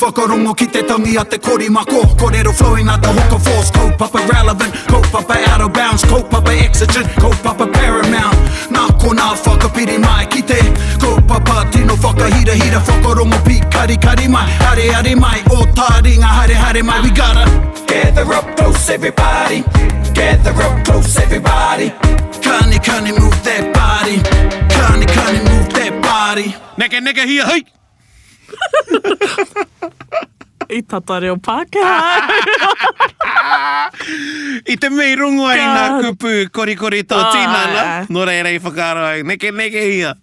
Whakarongo ki te tangi a te korimako Korero flowing like the hook of force Kaupapa relevant, kaupapa out of bounds Kaupapa exigent, kaupapa paramount Nā konā whakapiri mai ki te Kaupapa tino whakahirahira Whakarongo pīkarikari mai Areare mai, o tāringa haere haere mai We gotta gather up close everybody Gather up close everybody Kani kani move that body Kani kani move that body Neke nekehia hei! I tata reo Pākehā. I te mea i rongo ai ngā kupu korikori tō tinana, nō reira i whakaaro ai, nekenekehia.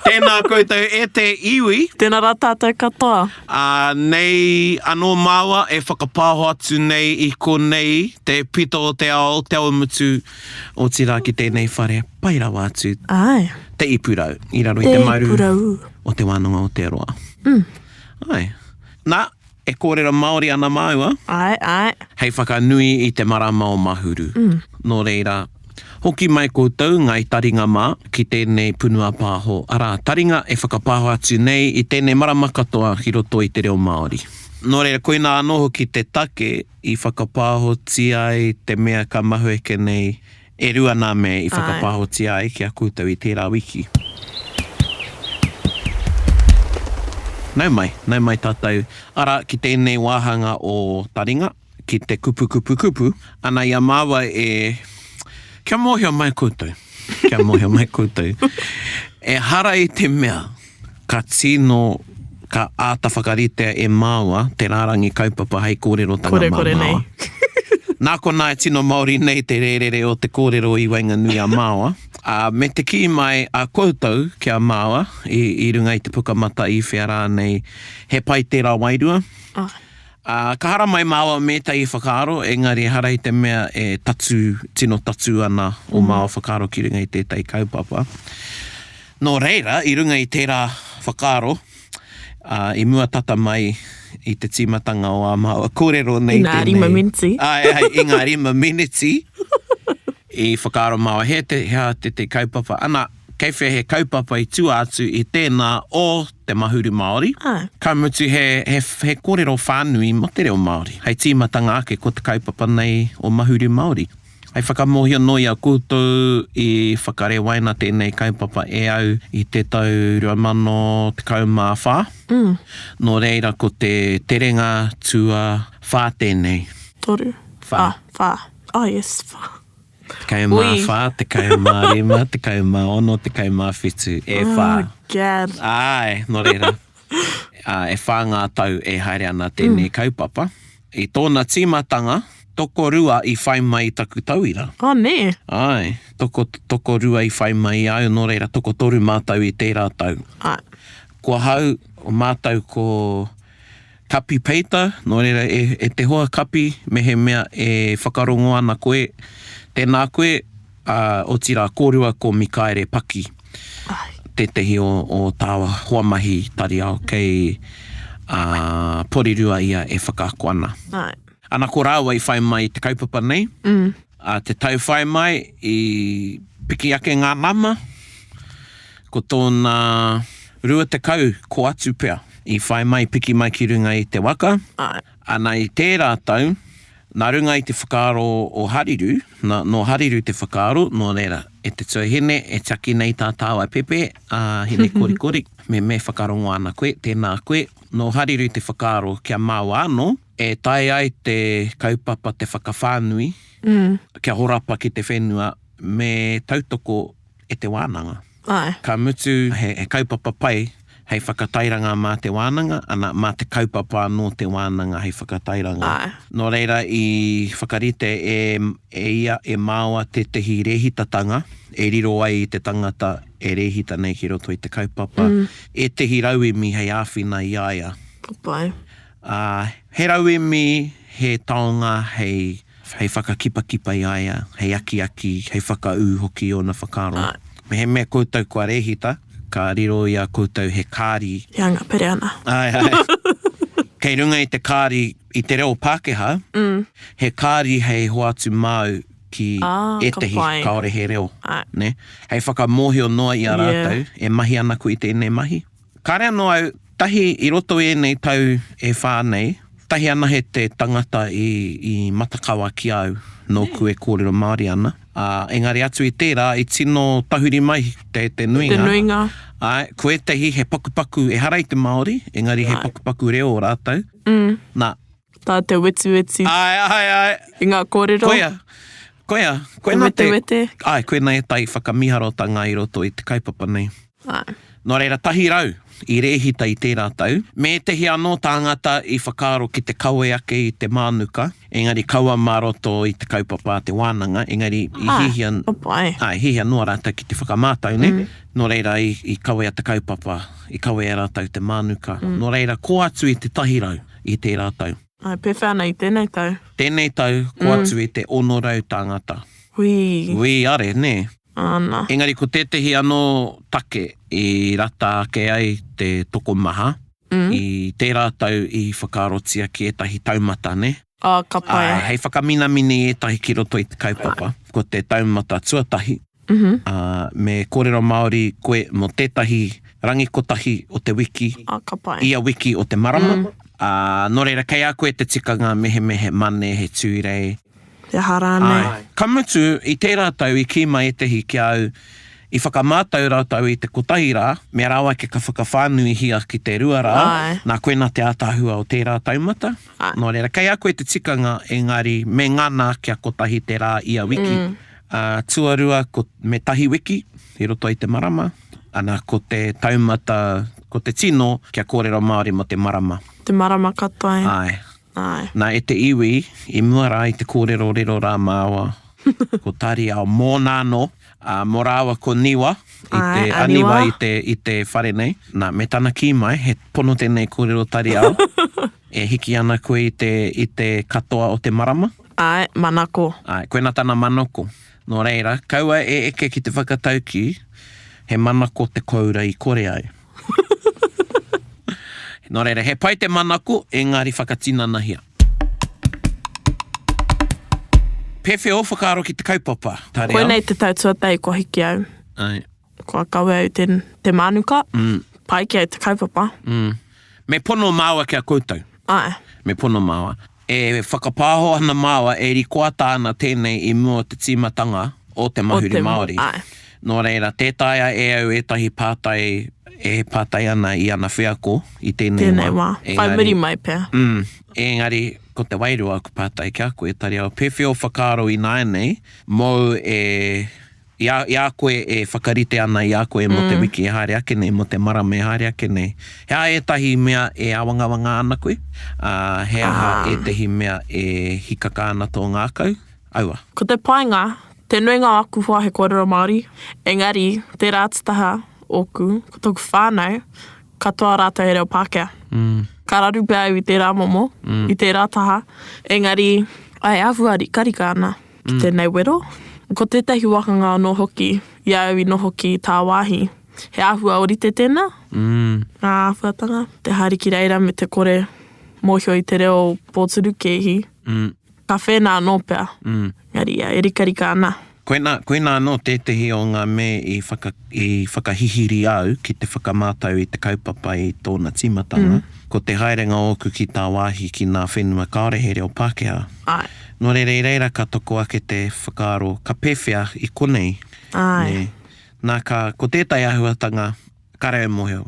Tēnā koutou e te iwi. Tēnā rā tātou katoa. Ā, nei anō māua e whakapāho atu nei i konei te pito o te ao, te awamutu, otirā ki tēnei whare pai rawa atu. Āe. Te Ipurau, i raro i te maru. Te Ipurau. O Te Wānanga o Aotearoa. Mm. Āe. Nā, e kōrero Māori ana māua. Āe, āe. Hei whakanui i te marama o Mahuru. Mm. Nō reira, hoki mai koutou, Ngāi Taringa mā, ki tēnei punua pāho, arā, taringa e whakapāho atu nei i tēnei marama katoa ki roto i te reo Māori. Nō reira, koinā anō hoki te take i whakapāhotia ai te mea ka mahueke nei E rua nā mea i whakapāhotia ai ki a koutou i tērā wiki. Nau mai, nau mai tātou, arā, ki tēnei wāhanga o Taringa, ki te kupu kupu kupu, ana i a māua e, kia mōhio mai koutou, kia mōhio mai koutou, ehara i te mea Ka tino, ka āta whakaritea e māua te rārangi kaupapa hei kōrerotanga mā Korekore nei. māua. Nā konā e tino Māori nei te rērere o te kōrero i waenganui a māua, ā, me te kī mai a koutou ki a māua i, i runga i te pukamata i whea rānei, he pai tērā wairua. Āe. Ā, ka haramai māua me ētahi whakaaro, engari ehara i te mea e tatū, tino tatū ana ō māua whakaaro ki runga i tētahi kaupapa. Nō reira, i runga i tērā whakaaro, ā, i mua tata mai i te tīmatanga o ā māua kōrero nei I ngā tēnei. rima miniti. Āe, āe, i ngā rima miniti, i whakaaro māua he te, he aha te, te kaupapa. Ana, kei whea he kaupapa i tua atu i tēnā o te Mahuru Māori. Āe. Ka mutu he, he, he kōrero whānui mō te reo Māori. Hei tīmatanga ake ko te kaupapa nei o Mahuru Māori. Hei whakamōhio noa i a koutou i whakarewaina tēnei kaupapa e au i te tau 2014. Nō reira ko te terenga tuawhā tēnei. Toru. Whā. Ah, whā. Oh yes, whā. 14, 15, 16, 17, e whā. Oh, gad. Āe, nō reira, e whā ngā tau e haere ana tēnei kaupapa. I tōna tīmatanga, tokorua i whai mai i taku tauira. Oh, nē? Āe, toko, tokorua i whai mai i a au, nō reira, tokotoru mātou i tērā tau. Āe. Ko ahau, mātou ko Kapi Peita, nō reira, e, e te hoa Kapi, mehemea e whakarongo ana koe, tēnā koe, ā, otirā, kōrua ko Mikaere Paki. Āe. Tētehi o, o tāua hoa mahi tariao kei, ā, Porirua ia e whakaako ana. Āe. Ana ko rāua i whai mai i te kaupapa nei. Mm. Ā, te tau whai mai i piki ake ngā nama, ko tōna 20 ko atu pea i whai mai, piki mai ki runga i te waka. Āe. Ana i tērā tau, Nā runga i te whakaaro o Hariru, nā, nō Hariru te whakaaro, nō reira, e te tuahine, e tiaki nei tā tāua pepe, a Hinekorikori, me me whakarongo ana koe, tēnā koe, nō Hariru te whakaaro kia māua anō, e tae ai te kaupapa te whakawhānui, kia horapa ki te whenua, me tautoko e te wānanga. Āe. Ka mutu, he kaupapa pai hei whakatairanga mā te wānanga, ana, mā te kaupapa anō te wānanga hei whakatairanga. Āe. Nō reira, i whakarite e, e ia, e Māoa tētehi rēhitatanga e riro ai i te tangata e rēhita nei ki roto i te kaupapa, ētehi rauemi hei āwhina i a ia. Ka pai. Ā, he rauemi, he taonga hei hei whakakipakipa i a ia, hei akiaki, hei whakaū hoki i ōna whakaaro. Mehemea koutou kua rēhita, ka riro i a koutou he kāri. He anga pere ana. Āe, āe. Kei runga i te kāri, i te reo Pākehā, he kāri hei hoatu māu ki ētehi kāore he reo, nē? Hei whakamōhio noa i a rātou e mahi ana koe i tēnei mahi. Kāre anō au. Tahi i roto i ēnei tau e whā nei, tahi anahe te tangata i, i matakawa ki au nōku e kōrero Māori ana. Ā, engari atu i tērā, i tino tahuri mai te, te nuinga. Te nuinga. Āe, ko ētahi he pakupaku, ehara i te Māori, engari he pakupaku reo ō rātou. Mm. Nā. Tā te wetiweti. Āe, āe, āe. I ngā kōrero. Koia, koia, koina te... Wetewete. Āe, koina ētahi whakamīharotanga i roto i te kaupapa nei. Āe. Nō reira, 100 i rēhita i tērā tau, me ētehi anō tāngata i whakaaro ki te kawe ake i te mānuka, engari kaua mā roto i te kaupapa a te wānanga, engari i hiahia, āe, hiahia noa rātou ki te whakamātau, nē? Nō reira, i, i kawea te kaupapa, i kawea e rātou te mānuka. Nō reira, kō atu i te 100 i tērā tau. Āe, pēwhea ana i tēnei tau? Tēnei tau, kō atu i te 600 tāngata. Wī. Wī, are, nē? Ana. Engari ko tētehi anō take i rata ake ai te tokomaha, i tērā tau i whakaarotia ki ētahi taumata, nē? Ā, ka pai. Āe, hei whakaminamini i ētahi ki roto i te kaupapa. Ko te taumata tuatahi, ā, me kōrero Māori koe mō tētahi rangi kotahi o te wiki, Ā, ka pai. ia wiki o te marama. Ā, nō reira kei a koe te tikanga mehemea he Mane, he Tūrei, He aha rānei. Āe. Ka mutu, i tērā tau i kī mai ētehi ki a au, i whakamātau rātou i te kotahi rā, me rawake ka whakawhānuihia ki te rua rā, Āe. nā koinā te ātaahua o tērā taumata. Āe. Nō reira, kei a koe te tikanga, engari me ngana kia kotahi te rā ia wiki. Ā, tuarua, ko, me tahi wiki i roto i te marama, ana, ko te taumata, ko te tino kia kōrero Māori mō te marama. Te marama katoa. Āe. Āe. Nā, e te iwi, i mua rā i te kōrerorero rā māua ko Tariao mōna anō, ā, mō rāua ko Niwa, i te, Āe, a a Niwa Niwa. i te, i te whare nei. Nā, me tana kī mai, he pono tēnei kōrero Tariao, e hiki ana koe i te, i te katoa o te marama. Āe, manako. Āe, koina tana manako. Nō reira, kaua e eke ki te whakataukī, he manako te koura i kore ai. Nō reira, he pai te manako, engari whakatinanahia. Pēwhea ō whakaaro ki te kaupapa, Tarea? Koinei te tau tuatahi kua hiki au. Ai. Kua kawe au te, te mānuka. Mm. Pai ki au te kaupapa. Mm. Me pono māua ki a koutou. Ai. Me pono māua. E whakapāho ana māua e rikoata ana tēnei i mua o te tīmatanga o te Mahuri Māori. Nō reira, tē taea e au ētahi pātai e pātai ana i ana wheako i tēnei wā. Tēnei wā. Whai muri mai pea. Mm. Engari, ko te wairua aku pātai ki a koe, Tariao, pēwhea ō whakaaro ināianei mōu e I a, i a koe e whakarite ana i a koe mō te wiki e haere ake nei, mō te marama e haere ake nei, he aha ētahi mea e āwangawanga ana koe? Ā, he aha ētahi mea e hikaka ana tō ngākau? Aua. Ko te painga, te nuinga o aku hoa he kōrero Māori, engari, tērā atu taha ōku, ko tōku whānau, katoa rātou he reo Pākehā. Ka raru pea au i tērā momo, i tērā taha, engari, āe, āhua rikarika ana. ki tēnei wero. Ko tētahi wāhanga anō hoki, i a au i noho ki tāwāhi, he āhua ōrite tēnā, ngā āhuatanga, te haere ki reira me te kore mōhio i te reo Pōturukēhi, ka whēnā anō pea, engari ia, e rikarika ana. Koinā, koinā anō tētehi o ngā me i whaka, i whakahihiri au ki te whakamātau i te kaupapa i tōna tīmatanga, ko te haerenga ōku ki tāwāhi ki nā whenua kāore he reo Pākehā. Āe. Nō reira, i reira ka toko ake te whakaaro, ka pēwhea i konei? Āe. Nē. Nā, ka, ko tētahi āhuatanga, kāre au mōhio,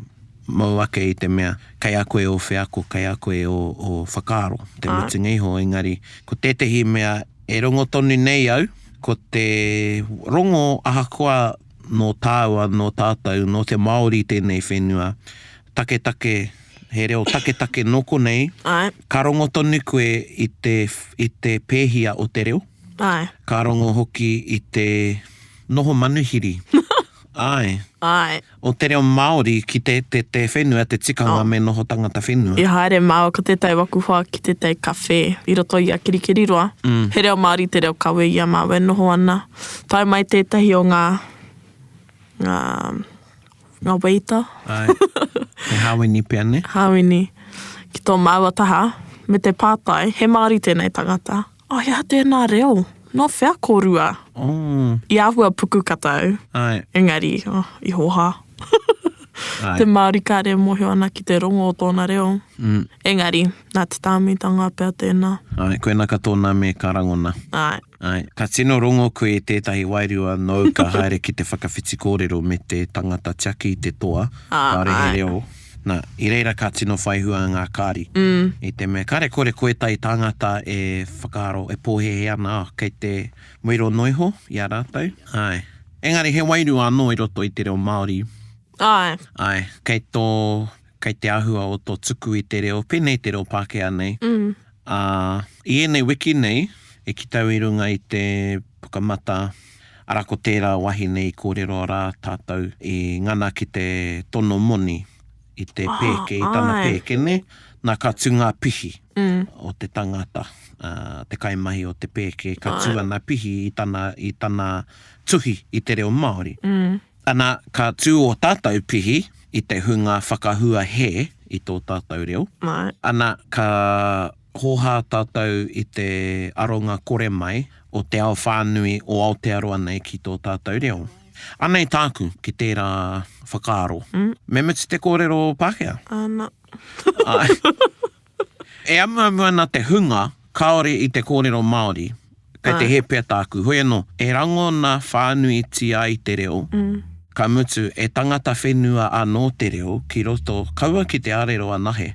mōu ake i te mea, kei a koe ō wheako, kei a koe ō, ō whakaaro, te Āe. mutunga iho, engari, ko tētehi mea e rongo tonu nei au, ko te rongo ahakoa nō tāua, nō tātou, nō te Māori tēnei whenua, taketake, he reo taketake nō konei, Āe. ka rongo tonu koe i te, i te pēhia o te reo. Āe. Ka rongo hoki i te noho manuhiri. Āe. Āe. O te reo Māori ki te, te, te whenua, te tikanga me noho tangata whenua. I haere māua ko tētahi waku hoa ki tētahi kawhē i roto i a Kirikiriroa. He reo Māori te reo kawe i a māua e noho ana. Tae mai tētahi o ngā, ngā, Ngā waiter. Āe. He hāwini pea, nē? Hāwini. Ki tō māua taha, me te pātai, he Māori tēnei tangata? Oh, he aha tēnā reo? Nō whea kōrua? Oh. I āhua puku kata au. Āe. Engari, oh, i hōhā. Āe. Te Māori kāre e mōhio ana ki te rongo o tōna reo. Engari, nā te tāmitanga pea tēnā. Āe, koinā ka tōna me ka rangona. Āe. Āe. Ka tino rongo koe i tētahi wairua nōu ka haere ki te whakawhiti kōrero me te tangata tiaki i te toa, kāore he reo. Nā, i reira ka tino whai hua ngā kāri. I te mea, kāre kore koe tai tāngata e whakaaro, e pōhēhē ana, oh, kei te wero noa iho i a rātou. Āe. Engari he wairua anō i roto i te reo Māori. Āe. Āe, kei tō, kei te āhua o tō tuku i te reo, pēnei te reo Pākehā nei. Ā, i ēnei wiki nei, e kite au i runga i te Pukamata, arā ko tērā wahine i kōrero rā tātou i ngana ki te tono moni i te pēke, i tana pēke, nē? Nā, ka tū ngā pihi o te tangata, ā, te kaimahi o te pēke, ka tū ana pihi i tana, i tana tuhi i te reo Māori. Ana, ka tū ō tātou pihi i te hunga whakahua hē i tō tātou reo. Ana, ka hōhā tātou i te aronga kore mai o te ao whānui o Aotearoa nei ki tō tātou reo. Anei tāku ki tērā whakaaro. Me mutu te kōrero Pākehā. Ana. Āe. E amuamu ana te hunga kāore i te kōrero Māori, kei te hē pea tāku. Hoi anō, e rangona whānuitia ai te reo, ka mutu, e tangata whenua anō te reo ki roto, kaua ki te arero anahe,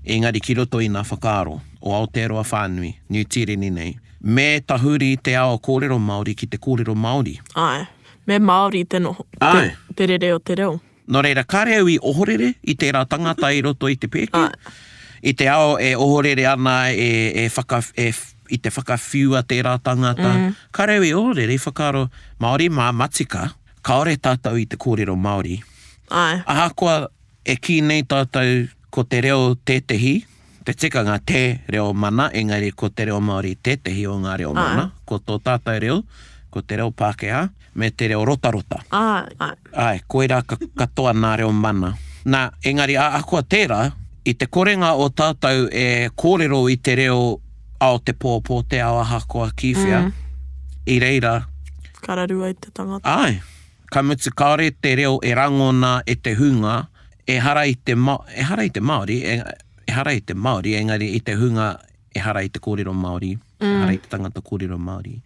engari ki roto i ngā whakaaro o Aotearoa whānui, Niu Tīreni nei. Me tahuri te ao kōrero Māori ki te kōrero Māori. Āe. Me Māori te noho, te, te rere o te reo. Nō reira, kāre au i ohorere i tērā tangata i roto i te pēke. I te ao e ohorere ana e, e whaka, e, i te whakawhiua tērā tangata. Mm. Kāre au i ohorere, i whakaaro, Māori mā matika, kāore tātou i te kōrero Māori. Āe. Ahakoa e kī nei tātou ko te reo tētehi, Te tikanga te reo mana, engari ko te reo Māori tētehi o ngā reo mana. Ko tō tātou reo, ko te reo Pākehā, me te reo rotarota. Āe, āe. Āe, koirā katoa nā reo mana. Nā, engari ahakoa tērā, i te korenga o tātou e kōrero i te reo ao te pō, pō te ao ahakoa ki whea, i reira. Ka raru ai te tangata. Āe, ka mutu kāore te reo e rangona e te hunga ehara i te, ehara i te Māori, ehara i te Māori, engari i te hunga ehara i te kōrero Māori, ehara i te tangata kōrero Māori.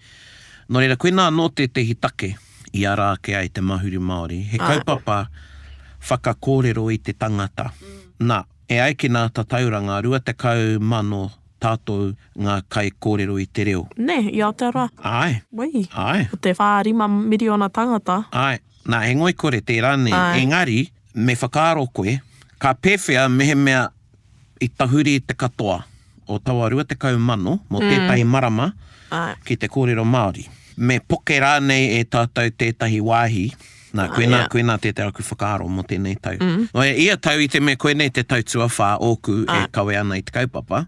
Nō reira, koinā anō tētehi take i ara ake ai te Mahuru Māori, he kaupapa whakakōrero i te tangata. Nā, e ai ki ngā tatauranga, 20,000 tātou ngā kaikōrero i te reo. Nē, i Aotearoa. Āe. Wai. Āe. Ko te whā, rima miriona tangata. Āe. Nā, he ngoikore tērā, nē. Āe. Engari, me whakaaro koe, ka pēwhea mehemea i tahuri te katoa o taua 20,000 mō tētahi marama ki te kōrero Māori? Me poke rānei e tātou tētahi wāhi, nā, koinā, koinā tētahi aku whakaaro mō tēnei tau. Nō reira, ia tau i te mea koinei te tau tuawhā ōku e kawe ana i te kaupapa,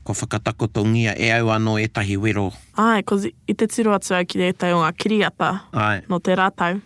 kua whakatakotongia e au anō ētahi wero. Āe, cause i te tiro atu au ki ētahi o ngā kiriata nō tērā tau,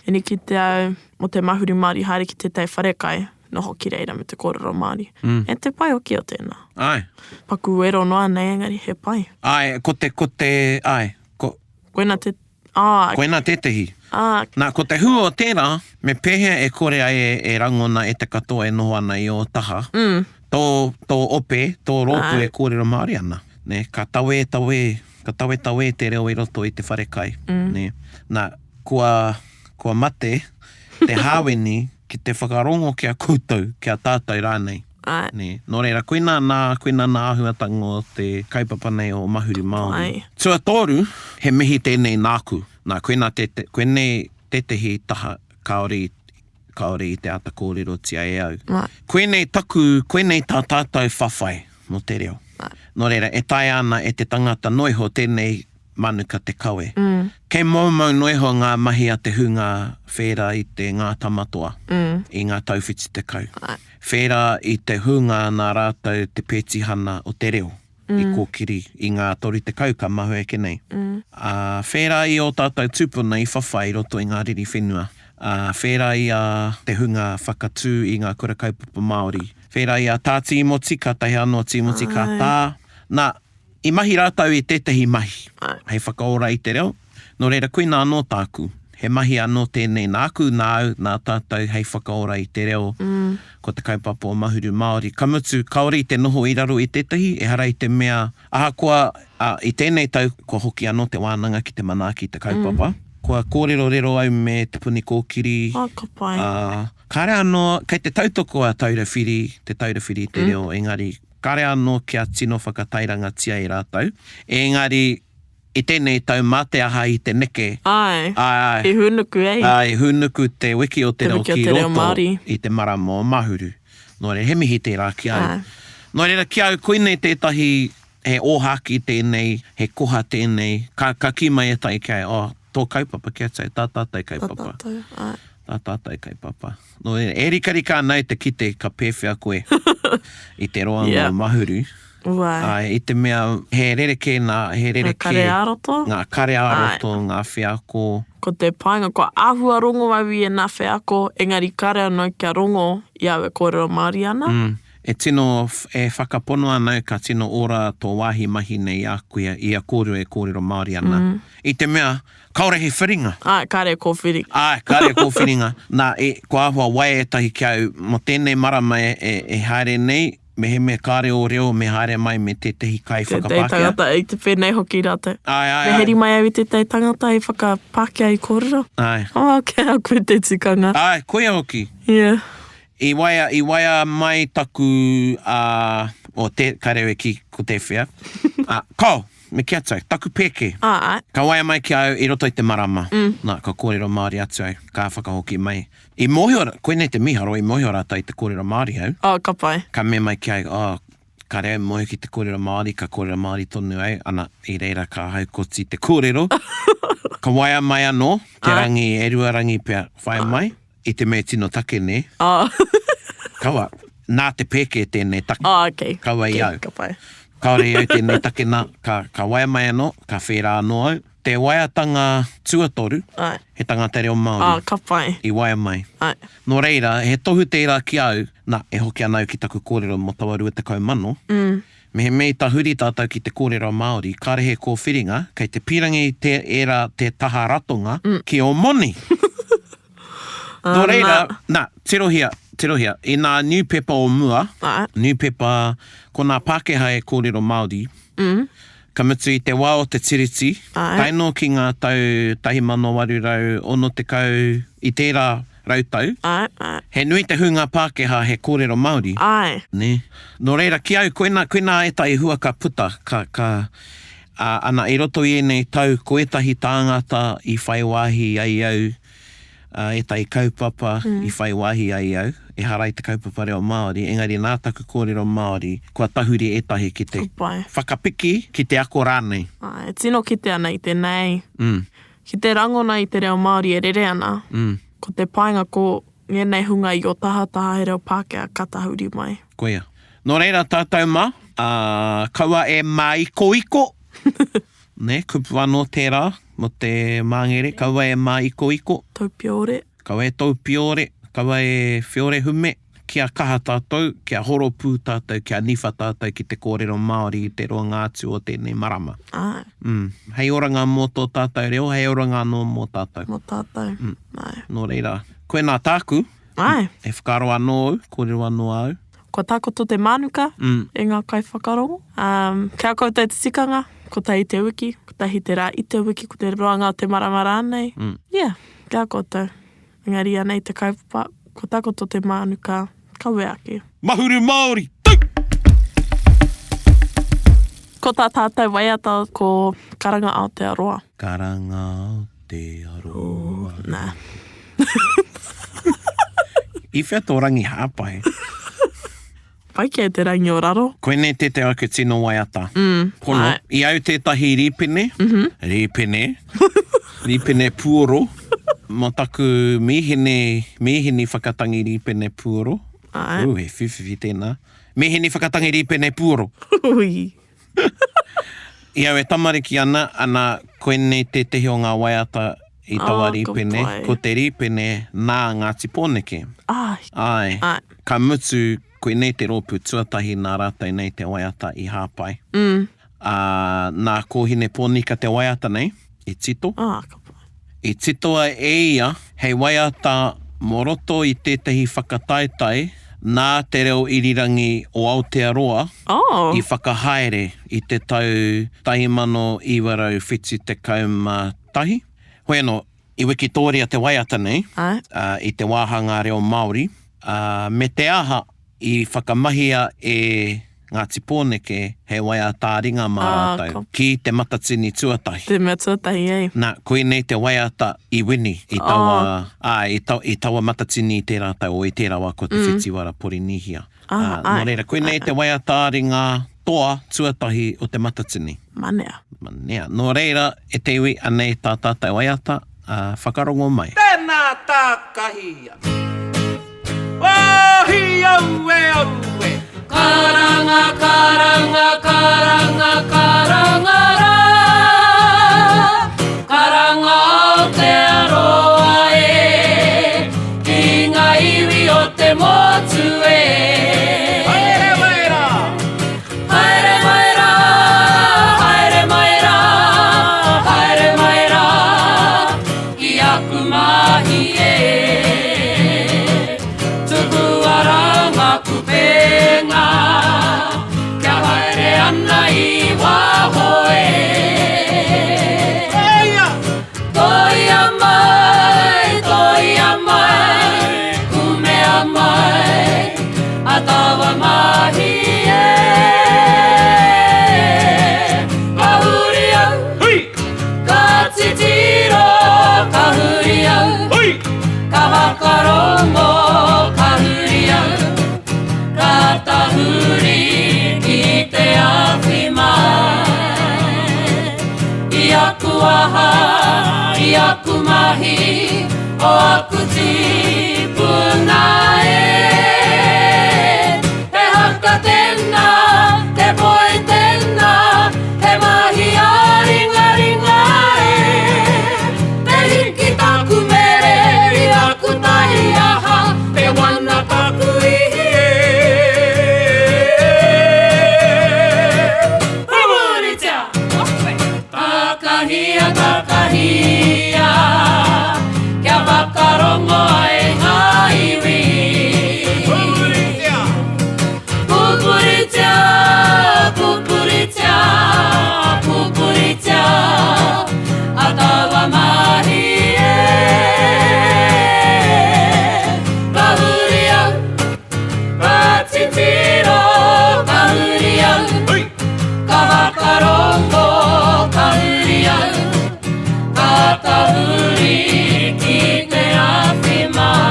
ina kite au mō te mahuru Māori haere ki tētahi wharekai, noho ki reira me te kōrero Māori. E te pai hoki o tēnā. Āe. Paku wero noa nei engari he pai. Āe, ko te, ko te, āe, ko. Koina te, ā. Koina tētehi. Ā. Nā, ko te hua o tērā, me pēhea e kore ai e, e rangona e te katoa e noho ana i ō taha, tō, tō ope, tō rōpū e kōrero Māori ana, nē, ka tawē, tawē, ka tawetawē te reo i roto i te wharekai, nē. Nā, kua, kua mate te hāweni ki te whakarongo ki a koutou, ki a tātou rānei. Āe. Nē. Nō reira, koinā nā, koinā nā āhuatanga o te kaupapa nei o Mahuru Māori. Āe. Tuatoru, he mihi tēnei nāku. Nā, koinā te, te, koinei tētehi taha kāore i, kāore i te āta kōrerotia e au. Āe. Koinei taku, koinei tā tātou whawhai mō te reo. Āe. Nō reira, e taea ana e te tangata noa iho tēnei manuka te kawe. Kei moumou noa iho ngā mahi a te hunga whērā i te Ngā Tamatoa i ngā tau 70. Whērā i te hunga nā rātou te pētihana o te reo i kōkiri i ngā 30 ka mahue ake nei. Ā, whērā i ō tātou tūpuna i whawhai i roto i ngā riri whenua. Ā, whērā i a te hunga whakatū i ngā kura kaupapa Māori. Whērā i a Tā Tīmoti, kātahi anō Tīmoti ka tā. Nā, I mahi rātou i tētahi mahi hei whakaora i te reo, nō reira koinā anō tāku, he. He mahi anō tēnei nāku, nāu, nā tātou hei whakaora i te reo, ko te kaupapa o Mahuru Māori. Ka mutu, kāore i te noho i raro i tētahi, ehara i te mea, ahakoa, ā, i tēnei tau kua hoki anō te wānanga ki te manaaki i te kaupapa. Kua kōrerorero au me Te Puni Kōkiri, Oh, ka pai. ā, kāre anō, kei te tautoko a Taura Whiri, Te Taura Whiri i te Reo, engari kāre anō kia tino whakatairangatia e rātou. Engari, I tēnei tau mā te aha i te neke. Āe. Āe, āe. I hūnuku, ei. Āe, i hūnuku te wiki o te reo Te wiki o ki te reo roto Māori. i te marama o Mahuru. Nō reira, he mihi tērā ki au. Āe. Nō reira, ki au, koinei tētahi, he ōhākī tēnei, he koha tēnei, ka, ka kī mai ētahi ki a au, oh, tō kaupapa, kia tau, tā tātou Tā kaupapa. tātou, āe. Tā tātou kaupapa. Nō reira, e rikarika ana au te kite ka pēwhea koe i te roanga Yeah. o Mahuru. Wai. Āe, i te mea he rerekē nā, he Ngā rerekē. kare ā-roto. Ngā kare ā-roto, ngā wheako. Ko te painga, kua āhua rongo au i ēnā wheako, engari kare anō kia rongo i au e kōrero Māori ana. Mm. E tino, e whakapono ana au ka tino ora tō wāhi mahi nei i a koe, i a kōrua e kōrero Māori ana. Mm. I te mea, kāore he whiringa. Āe, kāre e kōwhiri. Āe, kāre e kōwhiringa. Nā, e, kua āhua waia ētahi ki a au, mō tēnei marama e, e, e haere nei, Mehemea kāre ō reo me haere mai me tētehi kai Tētehi whakapākehā. tangata i te pēnei hoki rātou. Āe, āe, Me āe. heri mai au i tētehi tangata i whakapākehā i kōrero. Āe. Oh, kei a koe te tikanga. Āe, koia hoki. Yeah. I waea, i waea mai taku, ā, o te, kāre au e kī ko tēwhea. Ā, kao, me kī atu au, taku pēke. Ā, āe. Ka waea mai ki a au i roto i te marama. Mm. Nā, ka kōrero Māori atu au, ka whakahoki mai. I mōhio, koinei te mīharo, i mōhio rātou i te kōrero Māori au. Oh, ka pai. Ka mea mai ki au, oh, kāre au mōhio ki te kōrero Māori, ka kōrero Māori tonu au, ana, i reira ka haukoti te kōrero. Ka waea mai anō, te Āe. rangi, e rua rangi pea, whai mai, i te mea tino take nē. Oh. Kaua, nā te pēke tēnei take. Oh, okay. Kaua i Okay, au. ka pai. Kāore i au tēnei take nā, ka, ka waea mai anō, ka whērā anō au. Te waeatanga tuatoru, Āe. he tangata reo Māori. Ā, ka pai. I waea mai. Āe. Nō reira, he tohu tērā ki a au, nā, e hoki ana au ki taku kōrero mō taua 20 mano, mm. mehemea i tahuri tātou ki te kōrero Māori, kāre he kōwhiringa, kei te pīrangi te, ērā te taha ratonga mm. ki ō moni. Nō reira, nā, tirohia, tirohia, i nā niupepa o mua, Āe. niupepa, ko nā Pākehā e kōrero Māori, mm. Ka mutu i te wā o te Tiriti, tae noa ki ngā tau 1860 i tērā rautau, he nui te hunga Pākehā he kōrero Māori. Āe. Nē. Nō reira, ki au, koinā, koinā ētahi hua ka puta, ka, ka, ā, ana, i roto i ēnei tau, ko ētahi tāngata i whai wāhi ai au, ā, ētahi kaupapa i whai wāhi ai au, ehara i te kaupapa reo Māori, engari nā taku kōrero Māori, kua tahuri ētahi ki te whakapiki, ki te ako rānei. Āe, e tino kite ana i tēnei. Ki te rangona i te reo Māori e rere ana, ko te painga ko ngēnei hunga i ō tahataha he reo Pākehā ka tahuri mai. Koia. Nō reira tātou mā, ā, kaua e māikoiko! Nē, kupu anō tērā mō te māngere, kaua e māikoiko. Toupiore. Kaua e toupiore, kaua e whiorehume, kia kaha tātou, kia horopū tātou, kia niwha tātou ki te kōrero Māori i te roanga atu o tēnei marama. Āe. Mm. Hei oranga mō tō tātou reo, hei oranga anō mō tātou. Mō tātou. Mm. Āe. Nō reira, koinā tāku. Āe. E whakaaro anō au, kōrero anō au. Kua takoto te mānuka e ngā kaiwhakarongo. Kia koutou te tikanga, kotahi te wiki, kotahi te rā i te wiki, ko te roanga o te marama rānei. Yeah, kia koutou. Engari anei te kaupapa, kua takoto te mānuka, kawe ake. Mahuru Māori, tau! Ko tā tātou waiata ko Karanga Aotearoa. Karanga Aotearoa. Nā. I whea tō rangi hāpai? Pai kē te rangi o raro. Koinei tētehi o aku tino waiata. Mm, Pono. Āe. I au tētahi rīpene, mm -hmm. rīpene, rīpene puoro, mō taku mīhini, mīhini whakatangi rīpene puoro. Āe. Ū, he whiwhiwhi tēnā. Mīhini whakatangi rīpene puoro. Ui. I au e tamariki ana, ana, koinei tētehi o ngā waiata i taua Oh, ka rīpene, pai. ko te rīpene nā Ngāti Pōneke. Ai. Āe. Āe. Ka mutu, koinei te rōpū tuatahi nā rātou nei te waiata i hāpai. Mm. Ā, nā Kōhine Pōnika te waiata nei i tito. Ah, ka pai. I titoa e ia hei waiata mō roto i tētahi whakataetae nā Te Reo Irirangi o Aotearoa Oh. i whakahaere i te tau 1971. Hoi anō, i wikitōria te waiata nei Āe. i te wāhanga reo Māori, ā, me te aha i whakamahia e Ngāti Pōneke hei waiata-ā-ringa mā rātou ki Te Matatini tuatahi. Te mea tuatahi, ei. Nā, koinei te waiata i wini i taua, āe, i tau, i taua Matatini i tērā tau, o i tērā wā ko te Whetiwara Porinīhia. Ā, āe. Nō reira, koinei te waiata-ā-ringa toa tuatahi o Te Matatini. Manea. Manea. Nō reira, e te iwi, anei tā tātou waiata, ā, whakarongo mai. Tēnā tākahia. Wāhi aue aue. Karanga karanga karanga karanga rā Karanga Aotearoa e Ki ngā iwi o te motu e Haere mai rā Haere mai rā Haere mai rā Haere mai rā Ki aku mahi e Tukua rā ngā kupenga Kia haere ana i waho e Toia mai, toia mai, kumea mai A taua mahi e Ka huri au, Ka titiro, ka huri au. Hui! Ka whakarongo, ka huri au. Ka tahuri ki te awhi mai. I aku aha, i aku mahi, o aku tīpuna e. He haka tēnā, te poi tēnā, he mahi ā-ringaringa e. Te hiki taku mere i aku taiaha, te wana taku ihi e. Pupuritia! Takahia, takahia, kia whakarongo ai ngā iwi. Pupuritia! Pupuritia, pupuritia, pupuritia, a taua mahi e. Ka huri au, ka titiro, ka huri au, ka whakarongo, ka huri au, ka tahuri ki te awhi mai.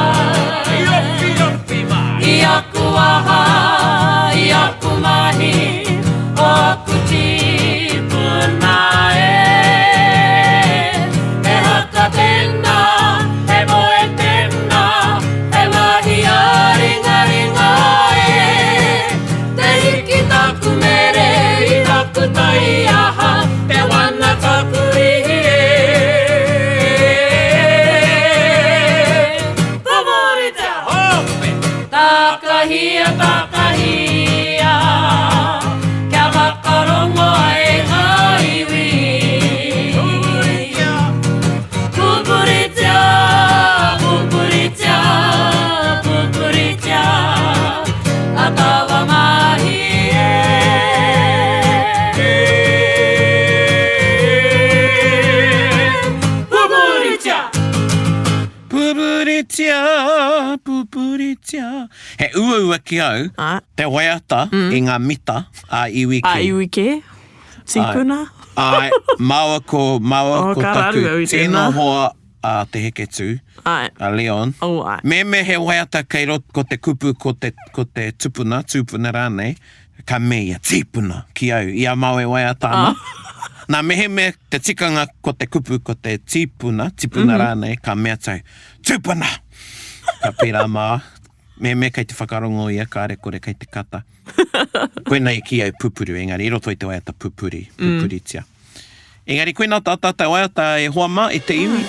I aku aha, i aku mahi, o aku tīpuna e. He haka tēnā, he moe tēnā, he mahi ā-ringaringa e. Te hiki taku mere i taku taiaha, te wana taku ihi e. Pupuritia! Takahia, takahia, kia whakarongo ai ngā iwi. Pupuritia! Pupuritia, pupuritia, a taua mahi e. Pupuritia! Pupuritia, pupuritia. He uaua ki au Āe. te waiata i ngā mita a iwi kē. A iwi kē? Tīpuna? Āe, māua ko, māua Oh, ko ka taku raru au i tino tēnā. hoa a Te Heketū, Āe. a Leon. Oh, āe. Mēmē he waiata kei roto ko te kupu ko te, ko te tupuna, tūpuna rānei, ka mea ia, tīpuna ki au, i a māua e waiata ana. Nā, mehemea te tikanga ko te kupu ko te tīpuna, tipuna rānei, ka mea atu au, tūpuna! Ka pērā māua. Mehemea kei te whakarongo ia, kāre kore kei te kata. Koinei ki au pupuru, engari i roto i te waiata pupuri, pupuritia. Engari koinā tā tātou waiata e hoa mā, e te iwi.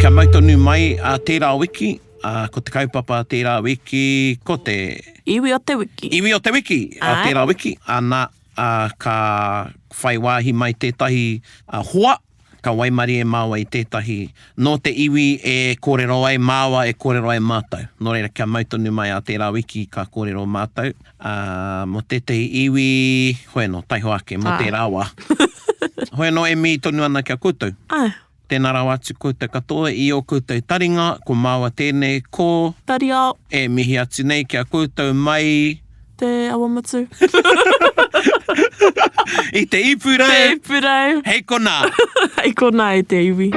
Kia mau tonu mai a tērā wiki, ā, ko te kaupapa a tērā wiki, ko te... Iwi o te wiki. Iwi o te wiki a Āe. tērā wiki, ana. ā, ka whai wāhi mai tētahi hoa, ka waimarie māua i tētahi nō te iwi e kōrero ai māua, e kōrero ai mātou. Nō reira, kia mau tonu mai ā tērā wiki ka kōrero mātou, ā, mō tētahi iwi, hoi anō, taihoa ake, mō tērā wā. Hoi anō e mihi tonu ana ki a koutou. Āe. Tēnā rawa atu koutou katoa i ō koutou taringa, ko māua tēnei, ko. Tariao. E mihi atu nei ki a koutou mai. Te Awamutu. I te ipurei. Te ipurei. Hei konā. Hei konā e te iwi.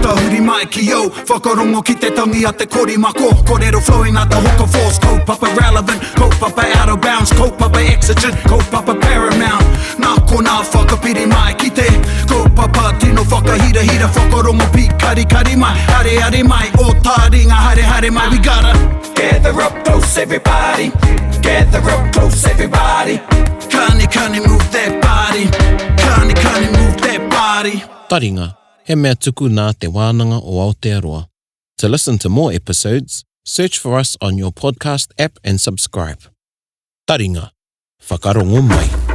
Tahuri mai ki au, whakarongo ki te tangi a te korimako Korero flowing like the hook of force Kaupapa relevant, kaupapa out of bounds Kaupapa exigent, kaupapa paramount Nā konā whakapiri mai ki te Kaupapa tino whakahirahira Whakarongo pīkarikari mai, areare mai Ō taringa haere haere mai We gotta gather up close everybody Gather up close everybody Kani kani move that body Kani kani move that body Taringa, he mea tuku nā Te Wānanga o Aotearoa. To listen to more episodes, search for us on your podcast app and subscribe. Taringa, whakarongo mai.